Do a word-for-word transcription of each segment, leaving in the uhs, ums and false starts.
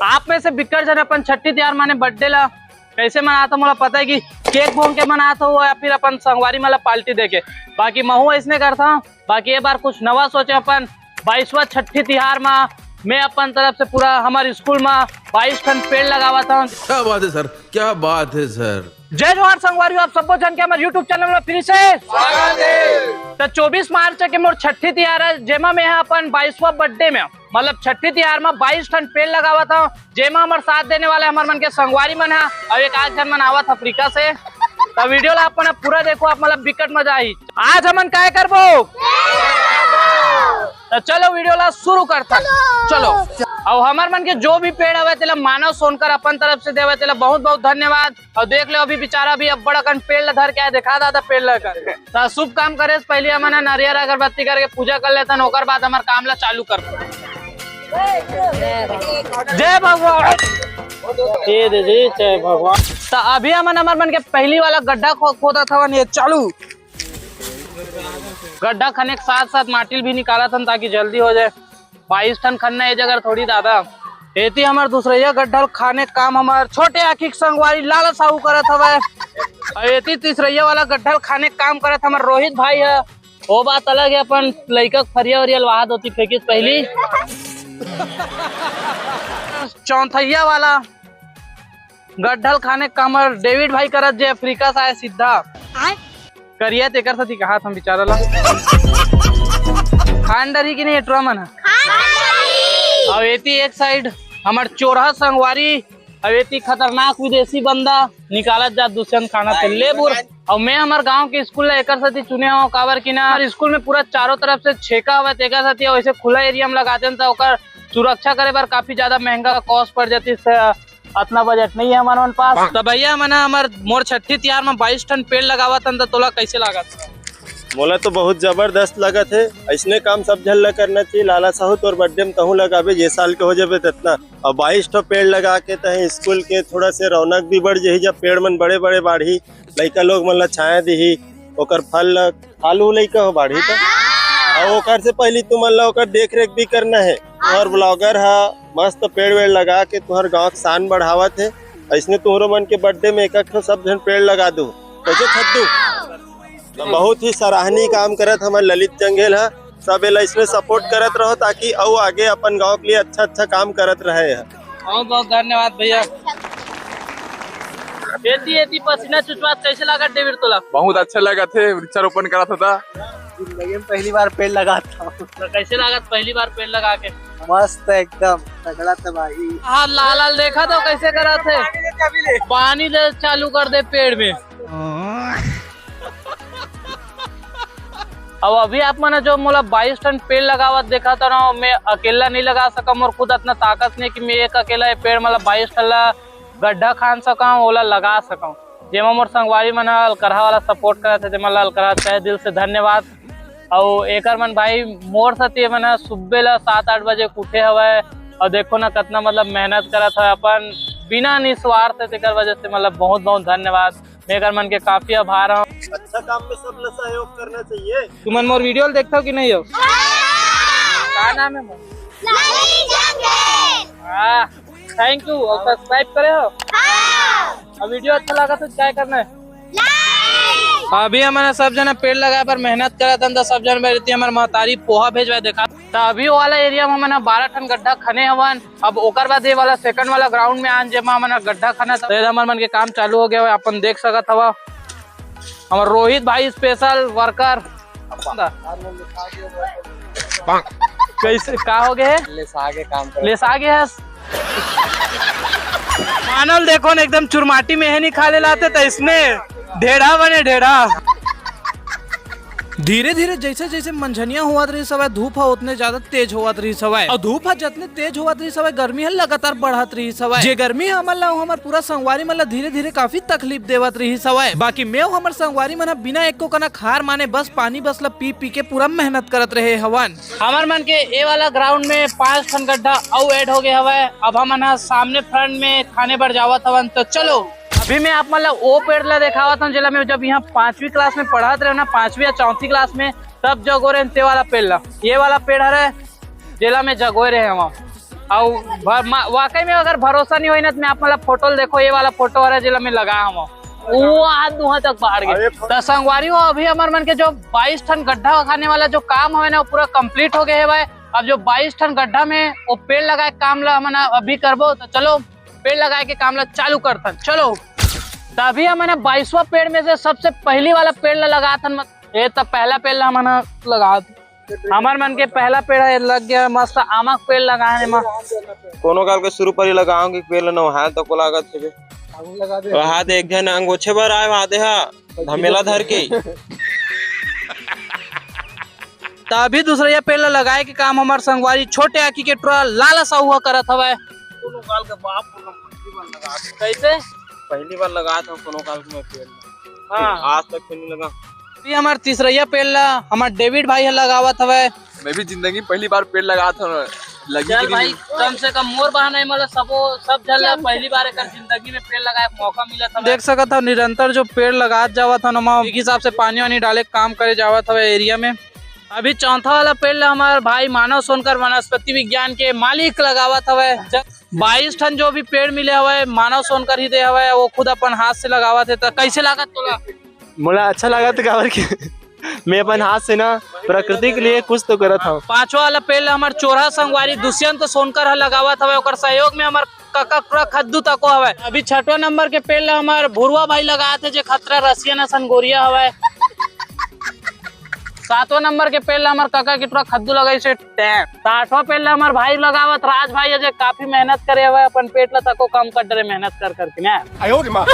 आप में से बिक्कट झन अपन छट्ठी तिहार माने बर्थडे ला कैसे मनात हो, मोला पता है कि केक भोंग के मनात हो या फिर अपन संगवारी मन ला पार्टी देके। बाकी महू ऐसने करता हूँ। बाकी ये बार कुछ नवा सोचे अपन बाईसवाँ छट्ठी तिहार मा मैं अपन तरफ से पूरा हमारे स्कूल मा बाईस ठन पेड़ लगावत हूँ। क्या बात है सर, क्या बात है सर। जय जोहार संगवारी हो, आप सबो झन के हमारे YouTube चैनल में फिर से स्वागत है। तो चौबीस मार्च के मोर छट्ठी तिहार है, जेमा मैं ह अपन बाईसवाँ बर्थडे में, मतलब छट्ठी तिहार में बाईस ठन पेड़ लगावत हूँ, जेमा हमर साथ देने वाले हमर मन के संगवारी मन है और एक आध झन मन आवत अफ्रीका से। तो वीडियो ला अपन पूरा देखो, आप मतलब बिकट मजा आई। आज हमन काय करबो? तो चलो वीडियो ला शुरू करथन। चलो, अब हमर मन के जो भी पेड़ हवे तेला मानव सोनकर अपन तरफ से देवे, तेला बहुत बहुत धन्यवाद। और देख लो, अभी बेचारा भी अब्बड़ अकन पेड़ ला धर के आए, देखा दादा पेड़ ला कर। तो शुभ काम करे से पहले हमन ह नरियर अगरबत्ती करके पूजा कर लेथन, ओकर बाद हमर काम ला चालू कर। जय भगवान। ये दीदी, जय भगवान। तो अभी हमन हमर मन के पहली वाला गड्ढा खो-, खोदत हवन, ये चालू। गड्ढा खने के साथ साथ माटी भी निकालत हन ताकि जल्दी हो जाए। बाईस ठन खन्ना ए जगह थोड़ी दादा। एती हमर दूसरैया गड्ढा ल खाने के काम हमर छोटे आँखी के संगवारी लाला साहू करत हवय। अउ एती तीसरैया वाला गड्ढा ल खाने के काम करत हमर रोहित भाई ह। वो बात अलग है, अपन लइका के फरिया वरिया लवाहा दोती फेंकिस पहली। चौथैया वाला गड्ढा ल खाने के काम हमर डेविड भाई करत, जे अफ्रीका से आए सीधा। आय? करिया तेकर सेती कहात हम बेचारा ला। खान डरही कि नहीं एटरा मन ह? खान डरही। अब एती एक साइड हमर चोरहा संगवारी, अब एती खतरनाक विदेशी बंदा निकालत जात दुष्यंत खाना से लेबुर। और मैं हमर गांव के स्कूल ला एकर सेती चुने हूँ, काबर कि ना हमर स्कूल में पूरा चारों तरफ से छेका हवय, तेकर सेती वैसे खुला एरिया में लगाते हैं तो ओकर सुरक्षा करे बर काफी ज्यादा महंगा कॉस्ट पड़ जाती है। अतना बजट नहीं है हमर मन पास। त भैया मन ह हमर मोर छट्ठी तिहार में बाईस ठन पेड़ लगावत हन, त तोला कैसे लागत? मोला तो बहुत जबरदस्त लगत है। ऐसने काम सब झन ला करना चाहिए। लाला साहू, तोर बर्थडे में तहूँ लगाबे, ये साल के हो जाबे ततना। और बाईस ठो पेड़ लगा के तहे स्कूल के थोड़ा से रौनक भी बढ़ जाही, जब पेड़ मन बड़े बड़े बाढ़ही, लइका लोग मन ला छाया दिही, ओकर फल ला, आलू लइका हो बाढ़ही त। और ओकर से पहले तुमन ला ओकर देख रेख भी करना है। और ब्लॉगर हा मस्त पेड़ वेड़ लगा के तुहर गांव के शान बढ़ावत है। ऐसने तुहरो मन के बर्थडे में एक एक ठो सब झन पेड़ लगा दो। कैसे खद्दू? तो बहुत ही सराहनीय काम करत हमर ललित जंघेल हा। सब एला इसमें सपोर्ट करत रहो ताकि अउ आगे अपन गांव के लिए अच्छा अच्छा काम करत रहे है। बहुत बहुत धन्यवाद भैया। एती एती पसीना चुचवात कैसे लागत डेविड तोला? बहुत अच्छा लगत हे, वृक्षारोपण करत होता। जिंदगी में पहली बार पेड़ लगात हूँ। तो कैसे लागत पहली बार पेड़ लगा के? मस्त एकदम, तगड़ा तबाही। हाँ, लाल लाल देखा तो कैसे करत हे, पानी दे चालू कर दे पेड़ में। अब अभी आप मन जो मोला बाईस ठन पेड़ लगावत देखत हो ना, मैं अकेला नहीं लगा सकम, मोर खुद अतना ताकत नहीं कि मैं एक अकेला ये पेड़ मतलब बाईस ठन ला गड्ढा खान सकम, ओला लगा सकम। जेमा मोर संगवारी मन ह अलकरहा वाला सपोर्ट करत हे, तेमन ला अलकरहा तहे दिल से धन्यवाद। अउ एकर मन भाई मोर सेती मन ह सुबह ला सात आठ बजे के उठे हवय, अउ देखो ना कतना मतलब मेहनत करत हवय अपन बिना निस्वार्थ, तेकर वजह से मतलब बहुत बहुत धन्यवाद। मैं एकर मन के काफी आभार हूँ। अच्छा काम में सब ला सहयोग करना चाहिए। तुमन मोर वीडियो ल देखथव कि नहीं हो? का नाम है मोर? हाँ, थैंक यू। और सब्सक्राइब करे हो? हाँ। अब वीडियो अच्छा लगा तो क्या करना है? अभी हमन सब जना पेड़ लगाए बर मेहनत करत हन, त सब जना मेरे हमर महतारी पोहा भेजवाए देखा। त अभी वाला एरिया में हमन बारह ठन गड्ढा खने हवन। अब ओकर बाद ये वाला सेकंड वाला ग्राउंड में आन, जेमा हमन ह गड्ढा खनत हवन। त हमर मन के काम चालू हो गया हवे, अपन देख सकत हवा। हमर रोहित भाई स्पेशल वर्कर। कैसे, का हो गए? लेसा के काम कर। लेसा गए हस? मानल देखो न, एकदम चुरमाटी में है, नहीं खा ले लाते त इसने ढेढ़ा बने, ढेढ़ा। धीरे-धीरे जैसे-जैसे मंझनिया होवत रहिस हवय, धूप ह ओतने ज्यादा तेज होवत रहिस हवय। अउ धूप ह जतने तेज होवत रहिस हवय, गर्मी ह लगातार बढ़त रहिस हवय। जे गर्मी ह हमन ला अउ हमर पूरा संगवारी मन ला धीरे-धीरे काफी तकलीफ देवत रहिस हवय। बाकी मैं अउ हमर संगवारी मन ह बिना एको कनक हार माने बस पानी बस ला पी-पी के पूरा मेहनत करत रहे हवन। हमर मन के ए वाला ग्राउंड में पांच ठन गड्ढा अउ ऐड हो गए हवय। अब हमन ह सामने फ्रंट में खाने बर जावत हवन, तो चलो। अभी मैं आप मन ला ओ पेड़ ला देखावत हूँ, जेला मैं जब यहाँ पांचवी क्लास में पढ़त रहे ना, पांचवी या चौथी क्लास में, तब जगो रहे ते वाला पेड़ ला। ये वाला पेड़ हरे, जेला मैं जगोए रहे हूँ। अउ भ-, मा-, वाकई में अगर भरोसा नहीं होई ना, तो मैं आप मतलब फोटो ल देखो, ये वाला फोटो हरे जेला मैं लगा हूँ, वो हाथ दुहा तक बाढ़ गए। अरे तो संगवारी हो, अभी हमर मन के जो बाईस ठन गड्ढा खाने वाला जो काम हवे ना, वो पूरा कंप्लीट हो गए हवे। अब जो बाईस ठन गड्ढा में वो पेड़ लगाए के काम ला हमन अभी करबो, तो चलो पेड़ लगाए के काम ला चालू करथन। चलो, तो अभी हमन बाईसवाँ पेड़ में से सबसे पहली वाला पेड़ ला लगाथन। ये तो पहला पेड़ ला हमन लगा, हमर मन के पहला पेड़ है, लग गया मस्त आमा के पेड़ लगा है मा। कोनो काल के शुरू पर ही लगाओगे पेड़ ला, नहाए तो को लागत है। वहाँ दे एक जन अंगोछे बर आए, वहाँ दे हा धमेला धर के। त अभी दूसरा ये पेड़ ला लगाए के काम हमार संगवारी छोटे आकी के टुरा लाला साहू ह करत हवय। कोनो काल के बाप को हम पहली बार लगा, कैसे? पहली बार लगा था कोनो काल के मैं पेड़। हाँ। आज तक तो नहीं लगा। अभी हमार तीसरैया पेड़ ला हमार डेविड भाई ह लगावत हवय। मैं भी जिंदगी में पहली बार पेड़ लगात हूँ, लगी चल कि भाई, नहीं? कम से कम मोर बहाना ही, मतलब सबो, सब झन ला पहली बार एकर जिंदगी में पेड़ लगाए के मौका मिलत हवय। देख सकत हव, निरंतर जो पेड़ लगात जावत हन, ओमा एक हिसाब से पानी वानी डाले के काम करे जावत हवय एरिया में। अभी चौथा वाला पेड़ ला हमार भाई मानव सोनकर वनस्पति विज्ञान के मालिक लगावत हवय। बाईस ठन जो भी पेड़ मिले हवय, मानव सोनकर ही दे हवय, वो खुद अपन हाथ से लगावत हे। त कैसे लागत तोला? मोला अच्छा लागत, काबर कि मैं अपन हाथ से ना प्रकृति के लिए कुछ तो करत हूँ। पांचवा वाला पेड़ ला हमार चोरहा संगवारी दुष्यंत सोनकर ह लगावत हवय, ओकर सहयोग में हमार कका टुरा खद्दू तको हवय। अभी छठवा नंबर के पेड़ ला हमार भुरवा भाई लगात हे, जे खतरा रसियन असन गोरिया हवय। सातवां नंबर के पेड़ ला हमार कका के टुरा खद्दू लगाइस हे। टैं। त आठवां पेड़ ला हमार भाई लगावत राज भाई हे, जे काफी मेहनत करे हवय, अपन पेट ला तको कम कर डरे मेहनत कर करके ना। आयो रे माँ।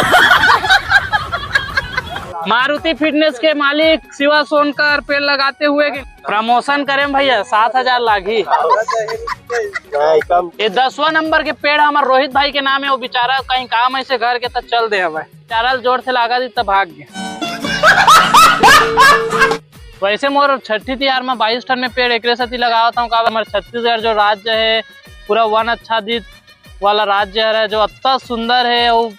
मारुति फिटनेस के मालिक शिवा सोनकर पेड़ लगाते हुए प्रमोशन करे में भैया सात हजार लागी। हाँ, एकदम। ये दसवां नंबर के पेड़ हमार रोहित भाई के नाम है, वो बेचारा कहीं काम ऐसे घर के त चल दे हवय। चारा ल जोर से लागा दी त भाग गया। वैसे मोर छठी तिहार में बाईस ठन में पेड़ एकरे सेती लगावत हूँ, काबर हमर छत्तीसगढ़ जो राज्य है पूरा वन आच्छादित वाला राज्य हरे, जो अतना सुंदर है, वो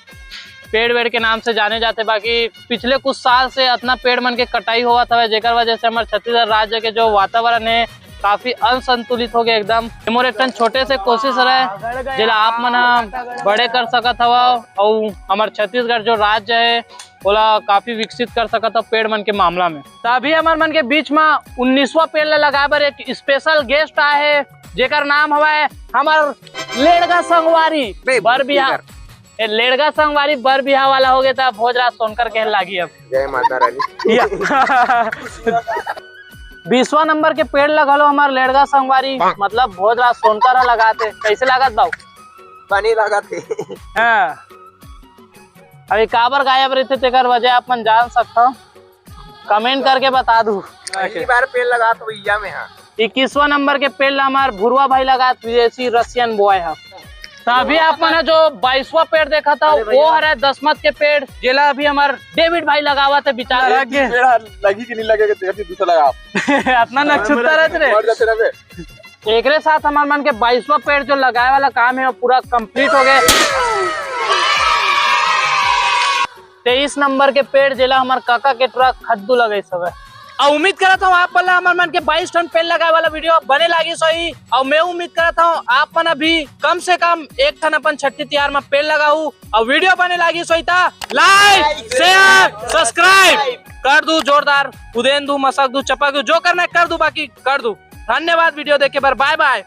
पेड़ वेड़ के नाम से जाने जाते। बाकी पिछले कुछ साल से अतना पेड़ मन के कटाई होवत हवे, जेकर वजह से हमर छत्तीसगढ़ राज्य के जो वातावरण है काफी असंतुलित हो गया एकदम। ये मोर एक ठन छोटे से कोशिश रहे, जेला आप मन ह बड़े कर सकत हव, अउ हमर छत्तीसगढ़ जो राज्य है ओला काफी विकसित कर सकत हव पेड़ मन के मामला में। त अभी हमर मन के बीच में उन्नीसवाँ पेड़ ला लगाए बर एक स्पेशल गेस्ट आए हे, जेकर नाम हवय हमर लेड़गा संगवारी बे, बर बिहाव। ए, लेड़गा संगवारी बर बिहाव वाला हो गया, त भोजराज सोनकर के लागी अब। जय माता रानी। या। बीसवाँ नंबर के पेड़ ला घलो हमार लेड़गा संगवारी, मतलब भोजराज सोनकर ह लगात हे। कैसे लागत बाऊ? बने लागत हे। हाँ। अभी काबर गायब रहिथे, तेकर वजह आप मन जान सकथव, कमेंट करके बता दू। पहली बार पेड़ लगात हूँ भैया मैं, हाँ। इक्कीसवाँ नंबर के पेड़ ला हमार भुरवा भाई लगात, विदेशी रसियन बॉय ह। त अभी आप मन ह जो बाईसवां पेड़ देखत हव, वो हरे दसमत के पेड़, जेला अभी हमार डेविड भाई लगावत हे, बेचारा। एक ही पेड़ लगी कि नहीं लगे, तेरे से दूसरा लगा। अतना नक्षुत्तर है रे। मर जाते रहे। एकरे साथ हमार मन के बाईसवां पेड़ जो लगाए वाला काम है, वो पूरा कंप्लीट हो गए। तेईस नंबर के पेड़, जेला हमार काका के ट्रक खद्दू लगे सब है। अउ उम्मीद करत हूँ आप मन ला हमर मन के बाईस ठन पेड़ लगाए वाला वीडियो बने लागिस होही। अउ मैं उम्मीद करत हूँ आप मन अभी कम से कम एक ठन अपन छठी तिहार में पेड़ लगाहू। अउ वीडियो बने लागिस होही त लाइक, शेयर, सब्सक्राइब कर दू, जोरदार उदेन दू, मसक दू, चपक दू, जो करना है कर दू, बाकी कर दू। धन्यवाद वीडियो देखे बर, बाय बाय।